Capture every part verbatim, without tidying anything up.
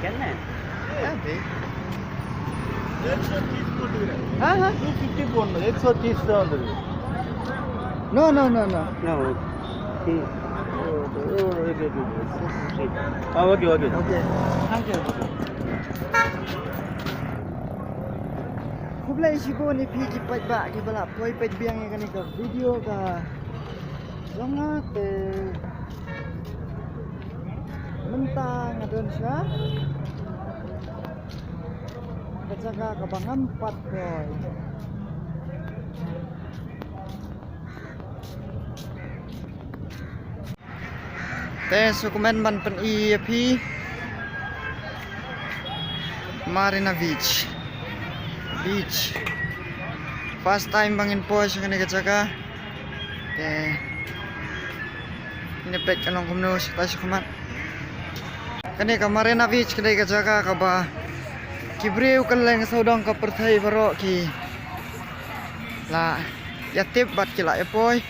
Can I? Yeah, babe. Huh, huh? Two fifty pon, ek so tis ta under. No, no, no, no. No. Hmm. Oh, oh, okay, okay, okay. Ah, okay, okay. Okay. Thank you. Khublei shibun ïa phi ki paidbah kiba la poi peit biang ïa kane ka video ka jong nga te. Mynta nga don sha ka jaka kaba ngam pat poi. Te shu kmen ban pyni ïa phi Marina Beach. Beach. First time ba ngin poi sha kane ka jaka. Te ngin peit ka long kumno shatai shakhmat. Kane ka Marina Beach kane ka jaka kaba ki briew kylleng sawdong ka pyrthei baroh ki la ïa tip bad ki la ïa poi.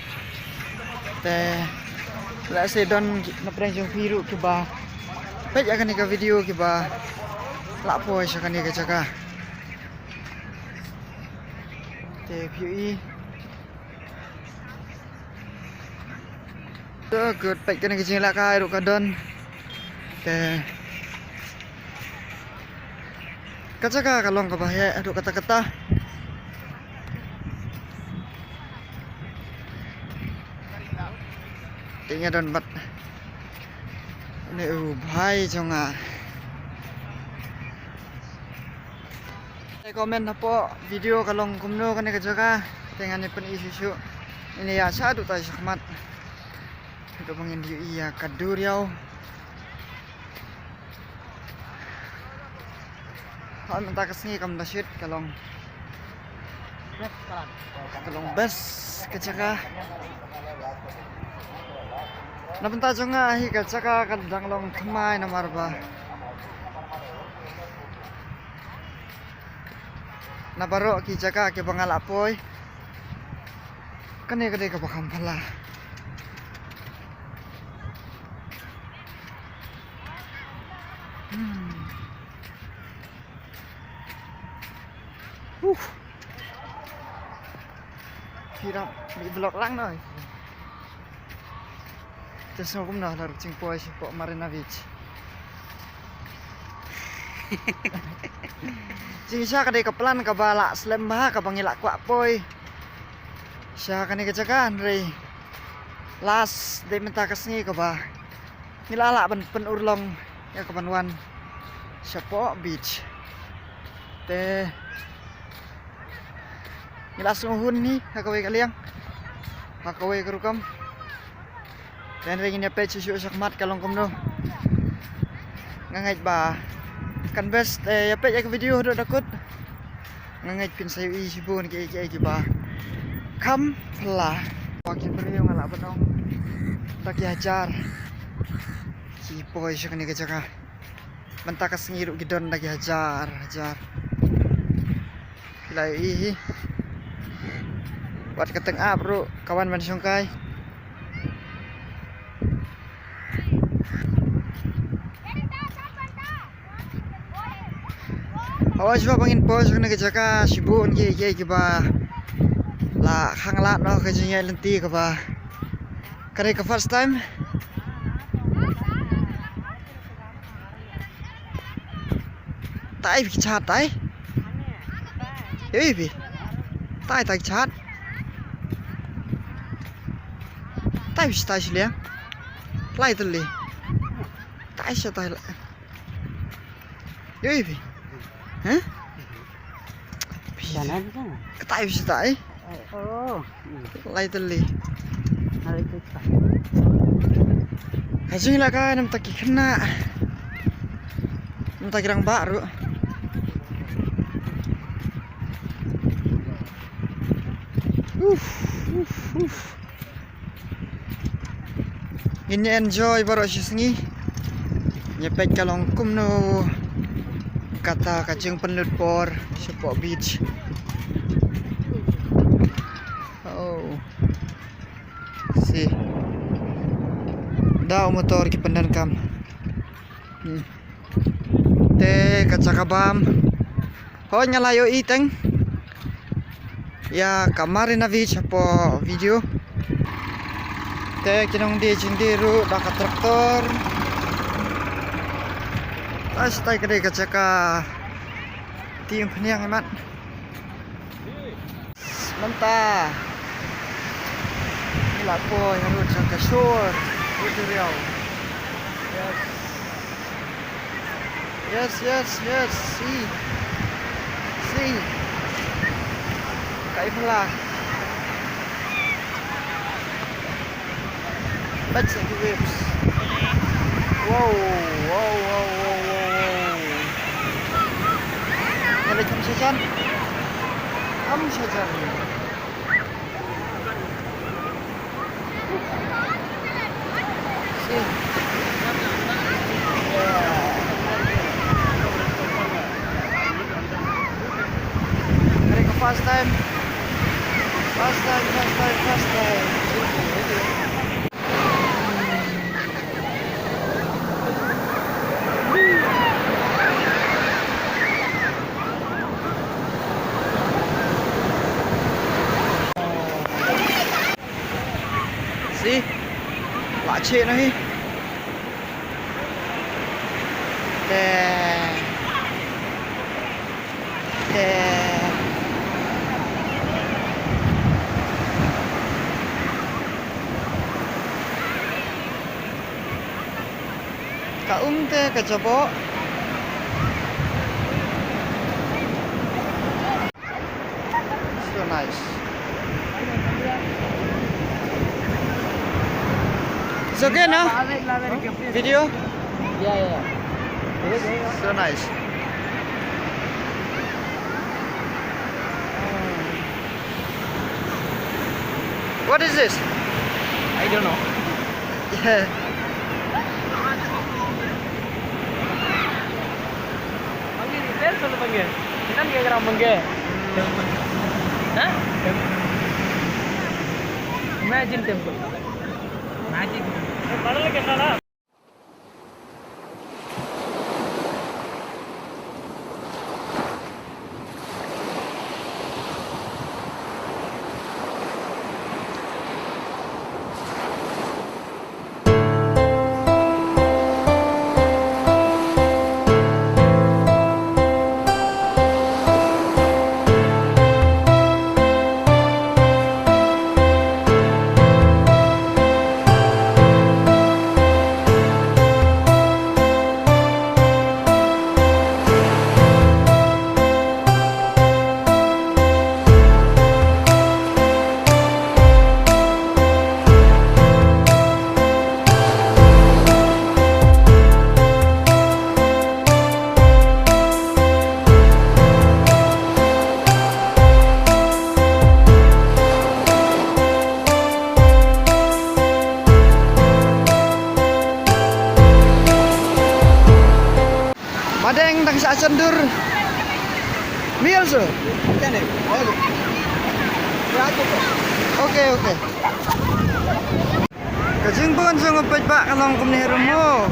Te lehse don na pdeng jong phi ruh kiba peit ïa kane ka video kiba la poi sha kane ka jaka. Te phi ïohi. To, kut peit kane ka jinglehkai ruh ka don. Te ka jaka ka long kaba heh haduh katta katta. Te nga don bad une u bhai jong nga. Te comment hapoh video ka long kumno kane ka jaka. Te ngan ïa pyni shuh shuh. Ngin ïa shah haduh tai shakhmat. Haduh ba ngin ïohi ïa ka duriaw. Hooid, mynta ka sngi kam da shit ka long. Ka long best ka jaka. Na bynta jong nga hi ka jaka ka dang long thymmai namar ba na baroh ki jaka kiba nga la poi, kane ka dei kaba kham phylla. Hmm. Huh. Hirap mi vlog lang noi. Te sngewbha kumno la ruh jingpoi shapoh Marina Beach. Jingshisha ka dei ka plan kaba la slem bha kaba ngi la kwah poi sha kane ka jaka, hynrei last dei mynta ka sngi kaba ngi la lah ban pynurlong ïa ka ban wan shapoh beach. Te ngi la sngewhun hi ha kawei ka liang, ha kawei ka rukom. Te hynrei ngin ïa peit shuh shuh shakhmat ka long kumno. Nga ngeit ba kan best, eh, ïa peit ïa ka video haduh da kut. Nga ngeit phin sa ïohi shibun kiei kiei kiba kham phylla. Ba ki briew nga lah ban ong da ki hajar ki poi sha kane ka jaka. Mynta ka sngi ruh ki don da ki hajar hajar. Phi la ïohi hi. Wat ka tyngab ruh ka wan ban shongkai. Hawa shuwa ba ngin poi sha kane ka jaka shibun kiei kiei kiba la khang lad noh ka jingïaid lynti kaba ka dei ka first time. Tai phi ki chat tai. Ei phi. Tai tai ki chat. Tai phi tai shi liang. Lai tylli. Tai shi tai la. Ei phi. Hah? Phi. Sana di sana. Ka tai phi shi tai. Oh. Lai tylli. Ka jinglehkai namta ki khynnah. Namta ki rangbah ruh. Uf, uf, uf. Ngin ïa enjoy baroh shi sngi. Ngin ïa peit ka long kumno kata ka jingpynlut por shapoh beach. Oh. Si. Da u motor ki pyndonkam. Hmm. Te ka jaka bam. Hoi nga la ïohi teng ïa ka Marina Beach hapoh video. Te ki nongdie jingdie ruh da ka tractor. Ai, shatai ka dei ka jaka. Te ym pynïang ïa mat. Mynta ngi la poi harud jong ka shore, harud duriaw. Yes, yes, yes. See. See. Kaei phi la. Bad sa ki waves. Wow, wow, wow, wow, wow, wow. Kali kam sajan. Kam sajan. See. Yeah. Mereka first time. First time, first time, first time. See? Lah cheh noh hi. Te. Te. Ka um te ka jaboh. So nice. It's okay, no? Video? Yeah, yeah, yeah. So nice. What is this? I don't know. Yeah. Panggil, dia selalu panggil. Kan dia orang panggil. Hah? Imagine temple. Magic. Madeng dang sha chandur. Mial su. Okay, okay. Ka jingbun jong u paidbah ka long kumne ruh mo.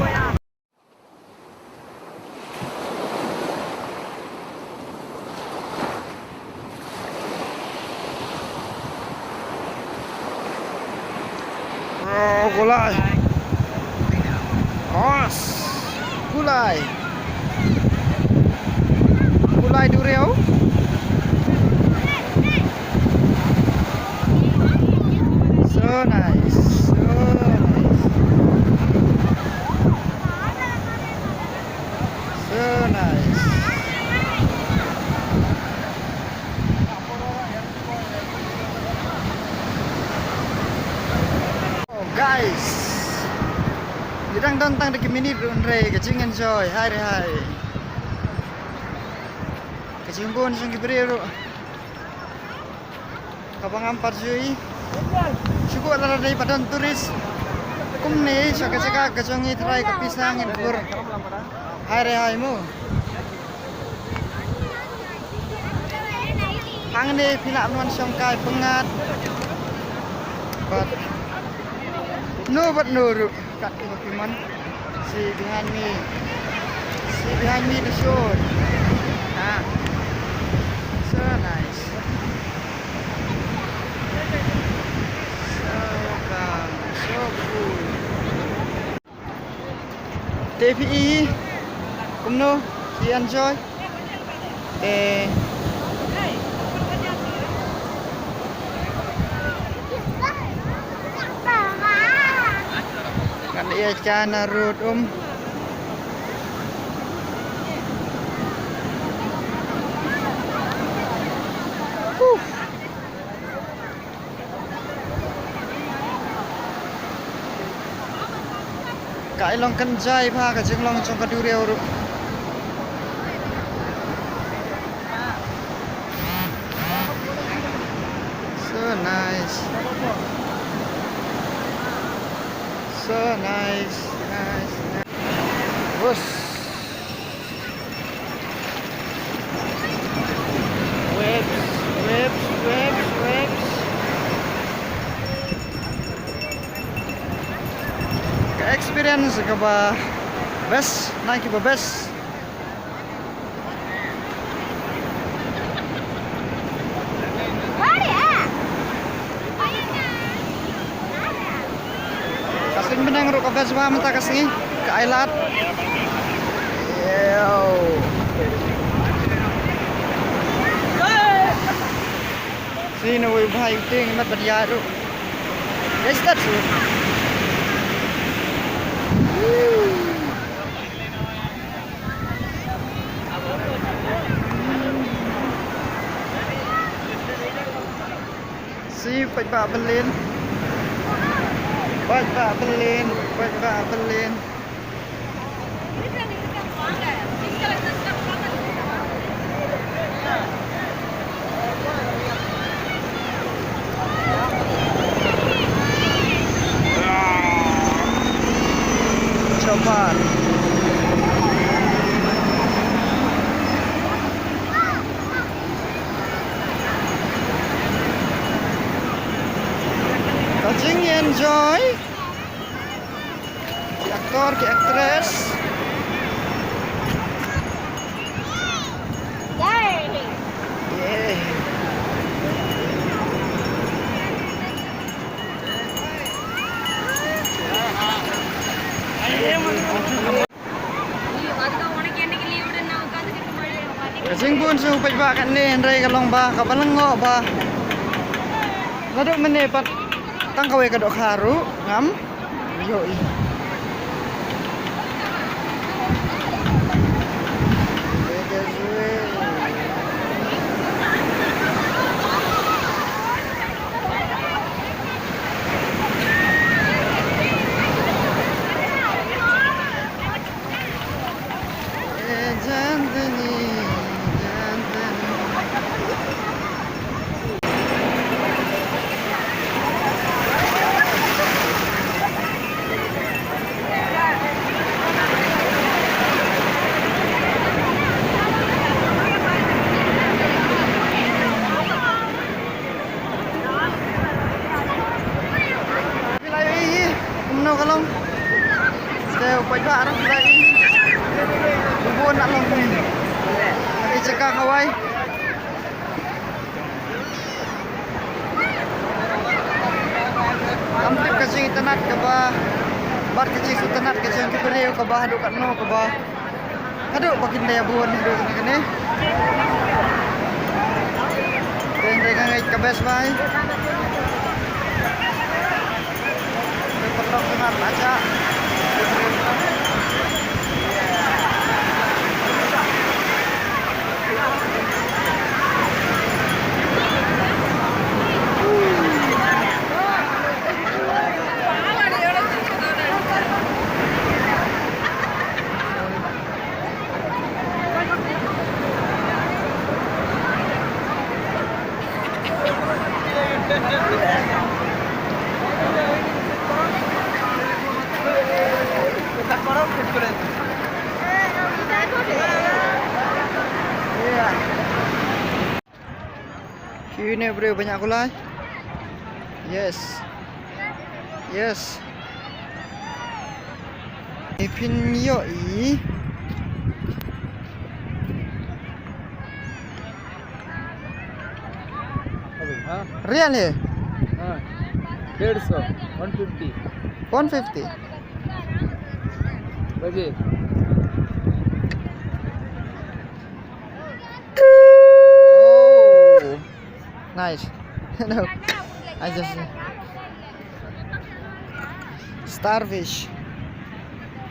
Oh, kulai. Os. Kulai. Kulai duriaw. So nice. So nice. So nice. Oh, guys. Ngi dang don tang da ki minit ruh hynrei ka jingenjoy. Hai re hai. Ka jingbun jong ki briew ruh. Kaba ngam pat ju i. Shu kwah lada dei ba don tourist kumne sha ka jaka ka jong ngi, tharai ka pisa ngin pur. Hai re hai mo. Hangne phi lah ban wan shong kai pyngngad. Bad no bad no ruh. Kat kiba phi mon. Shi bihan ngi. See behind me the shore. Ah, so nice. So calm, so cool. Te phi i kumno, phi enjoy? Te kan ïa chan na road um. Huh. Ka i long kan jai bha ka jinglong jong ka duriaw ruh. So nice. So nice, nice, nice. Bus. Waves, waves, waves, waves. Ka experience kaba best, na kiba best. Ka sngi bneng ruh ka best bha mynta ka sngi, ka ai lad. Yow. Sngi na wei bha ïa u tieng mat bad ïa ruh. Yes, that's it. Si, paidbah Berlin. Paidbah Berlin, paidbah Berlin. Chopper. Ka jing enjoy. Ki actor, ki actress. Yay. Yay. Ka jingbun sha u paidbah kane hynrei ka long ba kaba lyngngoh ba naduh mynne pat tang kawei ka dohkha ruh ngam ïohi. Phi la ïohi hi kumno ka long. Te u paidbah ruh phi la ïohi hi. U bun na long hi. Ka jaka Hawaii. Kam tip ka jingitynnat kaba bad ka jingsngewtynnat ka jong ki briew kaba haduh katno kaba haduh ba kin da ïa bun haduh kane kane. Te hynrei nga ngeit ka best bha. Te patok tynnat la jia. Ki une briew ba ñiah kulai. Yes. Yes. Phin ïohi. Real hai? हाँ, डेढ़ सौ, वन फिफ्टी। वन फिफ्टी? बजे। Oh, nice. No, I just starfish.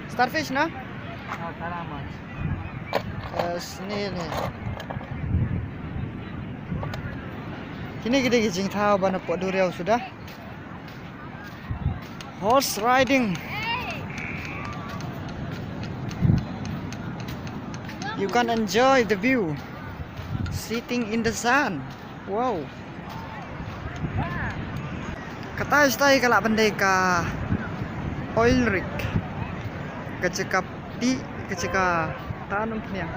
Starfish, no? हाँ, तारा माछ। Yes, ni, ni. Kine ki dei ki jingthaw ba na poh duriaw suda. Horse riding. You can enjoy the view. Sitting in the sun. Wow. Kata stai ka lah ban dei ka oil rig. Ka jaka pi, ka jaka tanam pniang.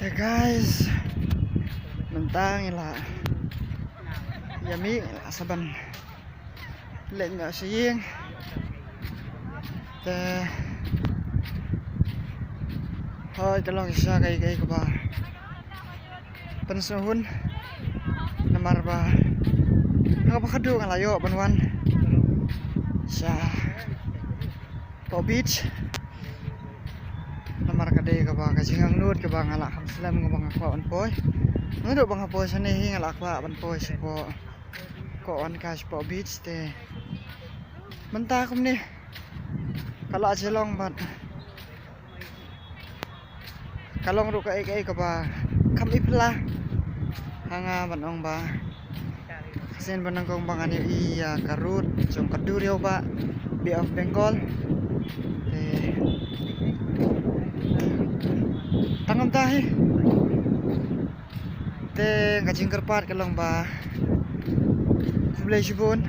Te guys, mynta ngi la ïa mih, ngi la sa ban leit noh sha ïing. Te hooid, ka long shisha kaei kaei kaba pynsngewhun, namar ba ha kaba khadduh nga la ïoh ban wan sha Poh Beach. Namar ka dei kaba ka jingangnud kaba nga la kham slem kaba nga kwah ban poi. Naduh ba nga poi shane hi nga la kwah ban poi shapoh, kwah wan kai shapoh beach te mynta kumne ka la shu long bad ka long ruh kaei kaei kaba kham ïa phi la ha nga ban ong ba shisien ba nyngkong ba ngan ïohi ïa ka route jong ka duriaw ba Bay of Bengal. Te tang kumta hi. Te ka jingkyrpad ka long ba khublei shibun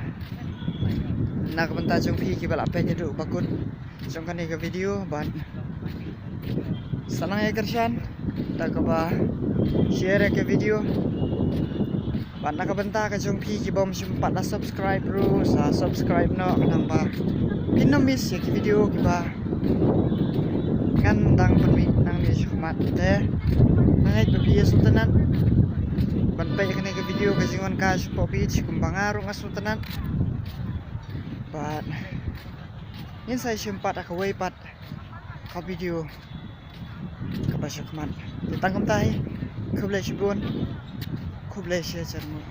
na ka bynta jong phi kiba la peit haduh ba kut jong kane ka video bad sa nang ïa kyrshan da kaba share ïa ka video. Bad na ka bynta ka jong phi kibym shym pat la subscribe ruh, sa subscribe noh khnang ba phin ym miss ïa ki video kiba ngan dang pynmih nangne shakhmat. Te nga ngeit ba phi ïa sngewtynnat ban peit ïa kane ka video ka jingwan kai shapoh beach kumba nga ruh nga sngewtynnat. Bad ngin sa ïashem pat ha kawei pat ka video kaba shakhmat. Te tang kumta hi, khublei shibun, khublei shihajar nguh.